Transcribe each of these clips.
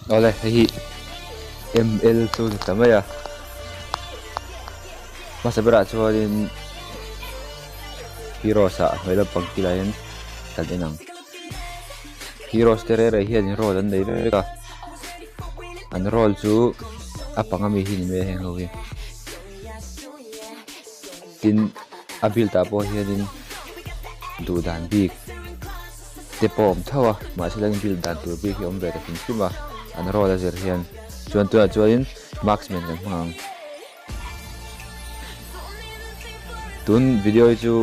Awle hei hi ML chu ni ta mai a hmasa berah chuanin heroes ah a hnuai lampang kilah hian kan en ang heroes te reng reng hian role an nei vek a an role chu a panga mi hi ni mai a heng ho hi tin a build ah pawh hianin duh dan bik te pawh a awm tho a mahse la build dan tur bik hi a awm ve ta hrim hrim a an role a zir hian chuan tunah chuanin marksman kan hmang ang tun video hi chu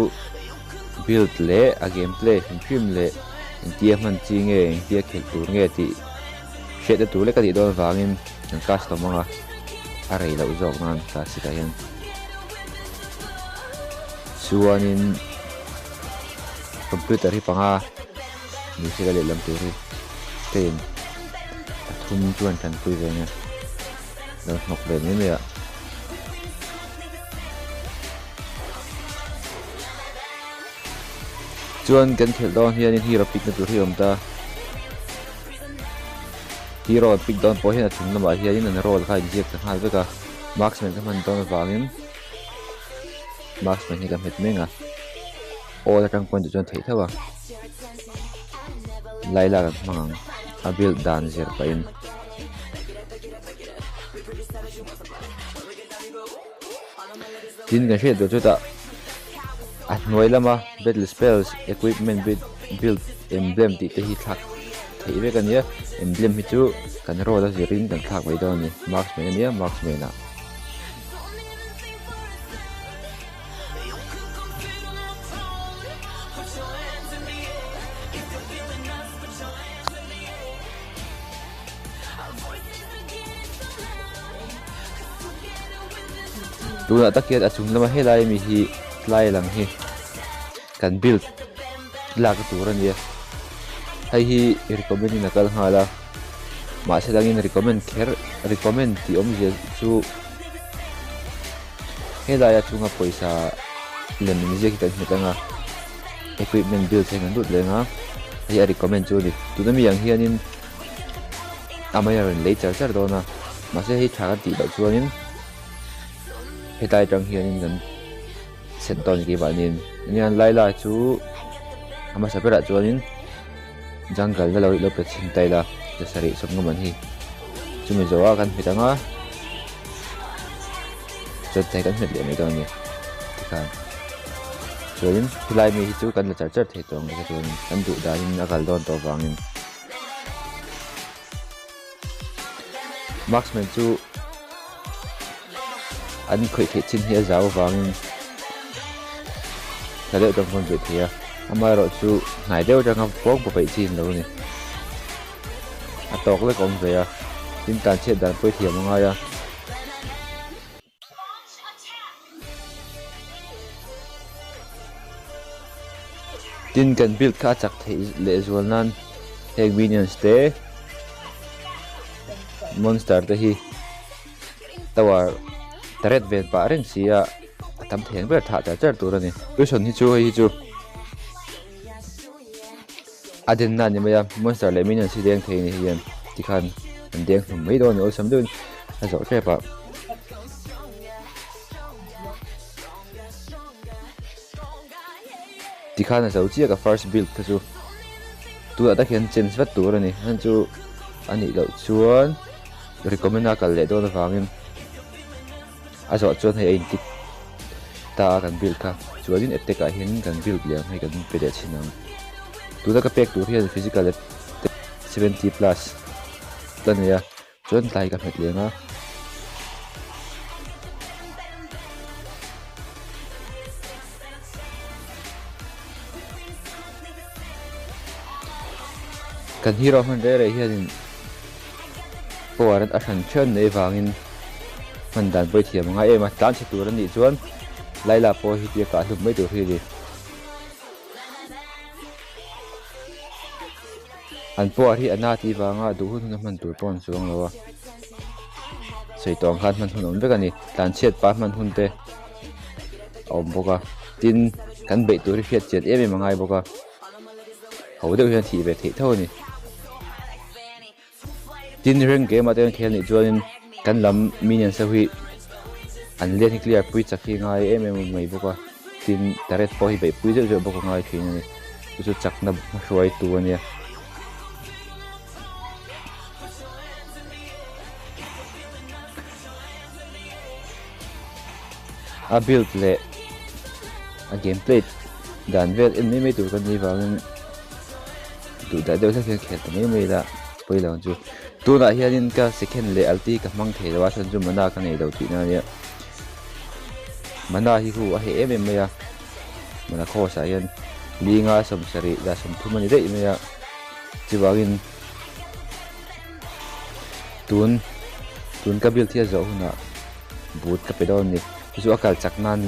build leh a game play hrim hrim leh engtia hman chi nge engtia khelh tur nge tih hriatna tur lek a nih dawn vangin kan custom ang a a rei loh zawk nan classic ah hian chuanin computer hi panga ni se la lehlam tur hi train pathum chuan tanpui ve nia lo hnawk ve mai mai a. Chuan kan khelh dawn hianin hero pick na tur hi a awm ta. Hero an pick dawn pawh hian a chung lamah hianin an role kha a inziak ta nghal vek a. Marksman ka hman dawn avangin marksman hi ka hmet meng a. All atang pawn tih chuan theih tho a. Laila kan hmang ang a build dan zir pahin. Tin kan hriat tur chutah a hnuai lama battle spells equipment build emblem tih te hi thlak theih vek a nia emblem hi chu kan roll a zirin kan thlak mai dawn a ni marksman a nia marksman ah. Tunah tak hian a chung lama helai ami hi tlai lang hi kan build lak na tur a nia hei hi recommend in a kal nghal a mahse dangin recommend kher recommend tih awmzia chu helai a chunga pawisa lem inziak hi kan hmet ang a equipment build hi kan lut leng a hei a recommend chu a ni tuna mi ang hianin a mai a rawn lei char char dawn a mahse hei tha kan tih loh chuanin hetlai atang hianin kan set dawn a ni keimahniin nia Laila chu a hmasa berah chuanin jungle na lo lo pe chhin ta ila zasarih sawmnga man hi chumi zawh a kan hmet ang a chuan thei kan hmet leh mai dawn a ni tikhan chuanin helai mi hi chu kan la char char thei tawh ang te chuanin kan duh danin a kal dawn tawh avangin. Marksman chu an khawih theih chin hi a zau avangin tha deuh atang pawn beih thei a amaherawh chu hnai deuh atanga pawng pawh peih chin lo a ni a tawk lek a awm ve a tin tan chhiat dan pawh i thiam a ngai a. Tin kan build kha a chak theih leh zual nan heng minions te monster te hi tower turret ven pah reng si a a tam thei ang ber thah char char tur a ni tuition hi chu hei hi chu a den na a ni mai a monster leh minions hi deng thei a ni hian tikhan an deng hlum mai dawn a ni awlsam deuhin a zawh tep a. Tikhan a zo chiah ka first build kha chu tunah tak hian change vat tur a ni hman chu a nih loh chuan recommend a kal leh dawn avangin a zawh chuan hei a in tick ta a kan build kha chuanin attack ah hian kan build leh ang hei kan pe leh thin ang tuna ka pek tur hian physical attack 70 plus ta nei a Chuan tlai ka hmet leng a. Kan hero hman reh reh hianin power a hran thian mai vangin hman dan pawh i thiam a ngai em a, tlan chhe tur a nih chuan Laila pawh hi tia kah hlum mai tur hi a ni. An power hi a na tih vanga duh hun hun a hman tur pawh an chuang lo a, sawi tawh ang khan hman hun a awm vek a ni, tlanchhiat pah hman hun te a awm bawk a, tin kan beih tur hi hriat chian em em a ngai bawk a, ho deuh hian thih ve theih tho a ni. Tin rank game ah te kan khel nih chuanin kan lam minions ho hi an lane hi clear pui chak hi ngai em em mai bawk a, tin turret pawh hi beih pui zeuh zeuh bawk a ngai thin a ni, chu chu chakna hruaitu a nia. A build leh a game play dan vel en mai mai tur kan nih vangin duh dah deuh hlek hian khel ta mai mai ila pawi lo ang chu. Tunah hianin ka second leh ulti ka hmang thei lo a chhan chu mana ka nei lo tihna ania. Mana hi hu a heh em em mai a, mana course ah hian linga sawmsarih dah 30 a ni daih mai a, chuvangin tun tun ka build hi a zawh hunah boot ka pe dawn a ni. Chu chu a kal chak nan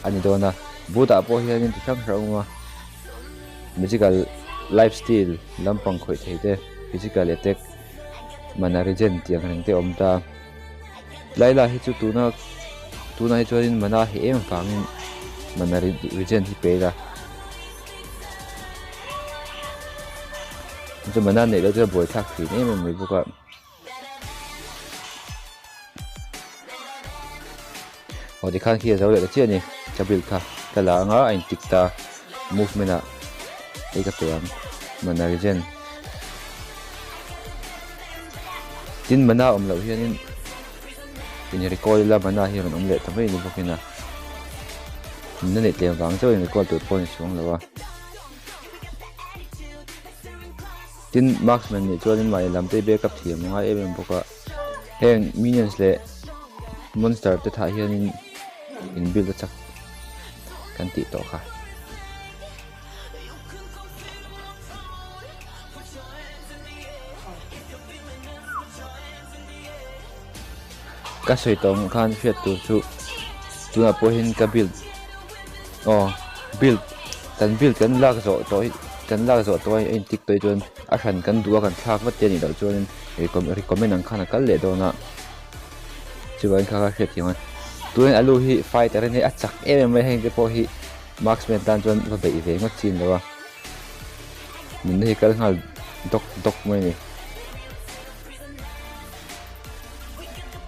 a ni dawn a, boot ah pawh hianin ti hrang hrang awm a. Magical life steal lampang khawih thei te, physical attack, mana regen tih ang reng te a awm ta. Laila hi chu tuna tunah hi chuanin mana hi em vangin mana regen hi pe ila. Chu mana neih loh chuan buaithlak thin em em mai bawk a. Aw tikhan khi a zo leh ta chiah a ni ka build kha ka la anga a intik ta movement ah hei ka pe ang mana regen tin mana awm loh hianin in recall ila mana hi a rawn awm leh ta mai a ni bawk in a nunna neih tlem vang chauh in recall tur pawh a ni chuang lo a. Tin, marksman nih chuanin mahni lam te backup thiam a ngai em em bawk a, heng minions leh monster te thah hianin in build a chak kan tih tawh kha. Ka sawi tawh ang khan hriat tur chu tunah pawh hian ka build aw build kan build kan lak zawh tawh hi kan lak zawh tawh a a intik tawh hi chuan a hran kan duh a kan thlak vat te a nih loh chuanin recommend ang khan a kal leh dawn a chuvangin kha kha hriat thiam a tunin alu hi fighter a nia a chak em em mai a heng te pawh hi marksman tan chuan va beih ve ngawt chin lo a nunna hi kal nghal dawk dawk mai a ni.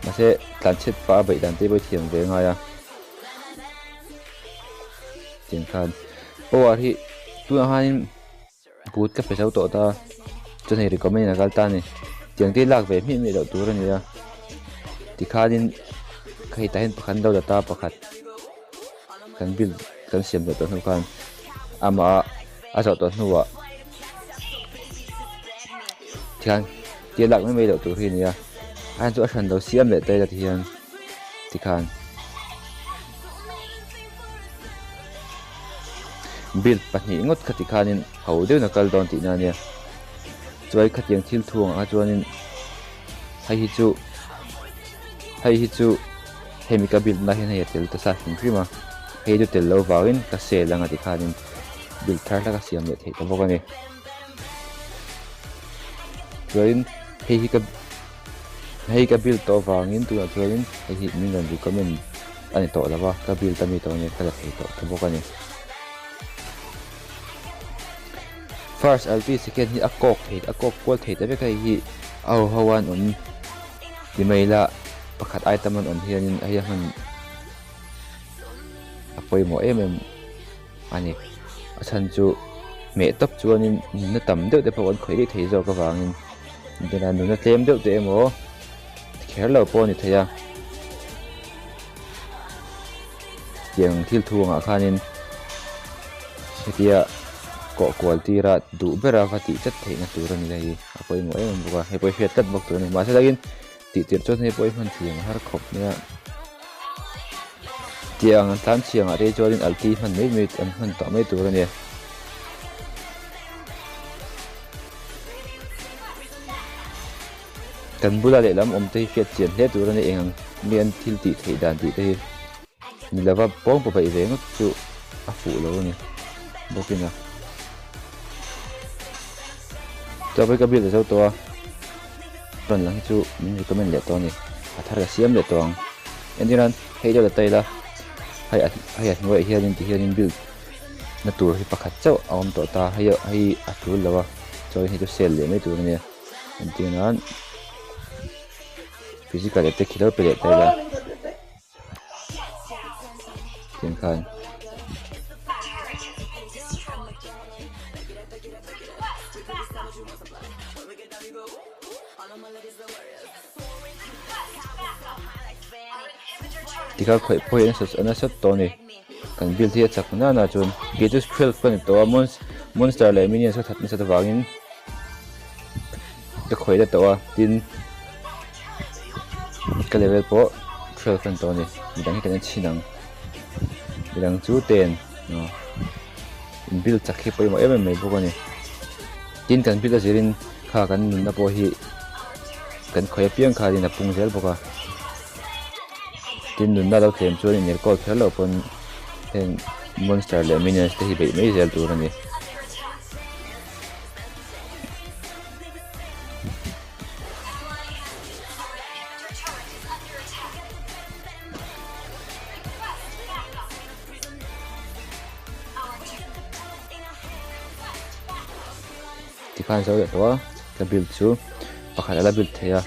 Mahse tlanchhiat pah a beih dan te pawh i thiam ve ngai a. Tiang khan power hi tunah khanin boot ka pe zo tawh ta chuan hei recommend in a kal ta a ni. Tiang te hi lak ve hmiah hmiah loh tur a ni a. Tikhanin ka hei tah hian pakhat an lo la ta pakhat kan build kan siam leh tawh hnu khan amah a zawh tawh hnuah Thian tia lak mai mai loh tur hi a ni a, a hian chu a hran lo siam leh ta ila tihian tikhan build pahnih ngawt kha tikhanin ho deuhin a kal dawn tihna a nia chuai khatiang thil thuang ah chuanin hei hi chu hei hi chu hemi ka build na hian hei a tel ta sa hrim hrim a hei chu tel lo vangin ka sel anga tikhanin build thar hlak a siam leh theih ta bawk a ni. Chuanin hei hi ka hei ka build tawh avangin tunah chuanin hei hi min rawn recommend a ni tawh lo va ka build ami tawh ania ka la thei tawh ta bawk a ni. First ulti second hi a kawk thei a kawk kual thei ta vek a hei hi a ho ho a an awm ti mai ila pakhat item an awm hianin hei a hman a pawimawh em em. a ni. A chhan chu hmeh tawp chuanin nunna tam deuh te pawh an khawih daih thei zawk avangin bela nunna tlem deuh te emaw kher lo pawh a ni thei a. Tiang thil thu angah khanin hetia kawh kual tira duh bera va tih chat theihna tur a ni hei a pawimawh em em bawk a, hei pawh hi hriat tlat bawk tur a ni. Mahse takin tih tirh chuan hei pawh hi hman thiam a har khawp mai a. Tiang an tlan chhiangah te chuanin alti hman mai mai an hman tawh mai tur a ni. Kan bula lehlam awm te hi hriat chian hle tur a ni eng ang nge an thil tih theih dan tih te hi ni lova pawng paw paih ve ngawt chu a fuh lo a ni bawkin a. Chuan ka bill a zo tawh a. Rawn lang hi chu min recommend leh tawh a ni. A thar ka siam leh tawh ang. Entir nan hei deuh la ta ila hei a hei a hnuaiah hianin ti hianin build na tur hi pakhat chauh a awm tawh ta. Hei hei a tul lo a chuan hei chu sale leh mai tur a nia. Entir nan. Physical attack hi lo pe leh ta ila tiang khan tikha khawih pawh hi a nasa tawh a ni kan build hi a chak nana chuan kei chu 12 ka ni tawh a monster leh minions ka that nasat avangin. Ka khawih la tawh a tin ka level pawh 12 a ni tawh a ni midang hi kan en chhin ang midang chu ten in build chak hi pawimawh em em mai bawk a ni tin kan build a zirin kha kan nunna pawh hi kan khawih apiang khanin a pung zel bawk a tin nunna lo tlem chuan in enkawl kher loh pawn heng monster leh minions te hi beih mai zel tur a ni. Tikhan zo leh tawh a ka build chu pakhat a la build thei a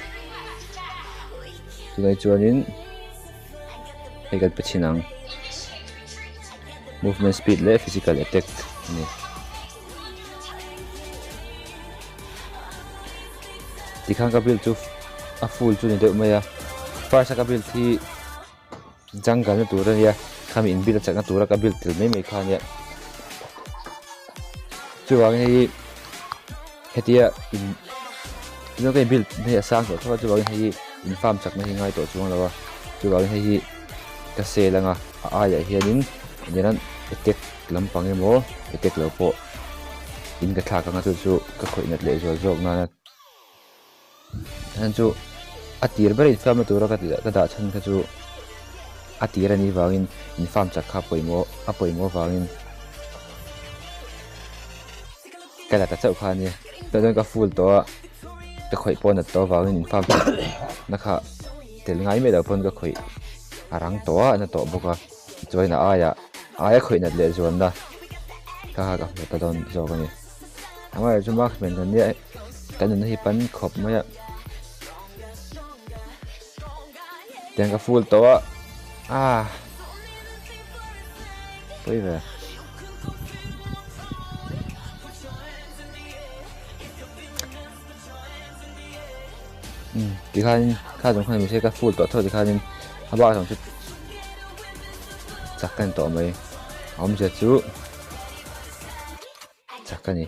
tunah chuanin hei kan pe chhin ang movement speed leh physical attack a ni. Tikhan ka build chu a full chu ni deuh mai a first a ka build hi jungle na tur a nia khami in build a chakna tura ka build tel mai mai kha a nia chuvangin hei hetia in tunah ka in build hei a sang tawh tho a chuvangin hei hi in farm chakna hi ngai tawh chuang lo a chuvangin hei hi ka sel anga a aiah hianin eng attack lampang emaw attack lo pawh in ka thlak anga chu chu ka khawih nat leh zual zawk nana chhan chu a tir ber in farm na tura ka ka dah chhan kha chu a tir a nih vangin in farm chak kha pawimawh a pawimawh vangin ka la ta chauh kha a nia tah chuan ka full tawh a ka khawih pawh nat tawh avangin in farm chak na kha tel ngai miah loh pawn ka khawih a rang tawh a na tawh bawk a. Chuan a aiah aia khawih nat leh zuanna kha kha ka hmu ta dawn zawk a ni. Amaherawhchu chu marksman kan nia kan nunna hi pan khawp mai a. Tiang ka full tawh a ah pawi ve. Tikhanin kha zawng khan mahse ka full tawh tho tikhanin a bak zawng chu chak ka ni tawh mai a awmzia chu chak a ni.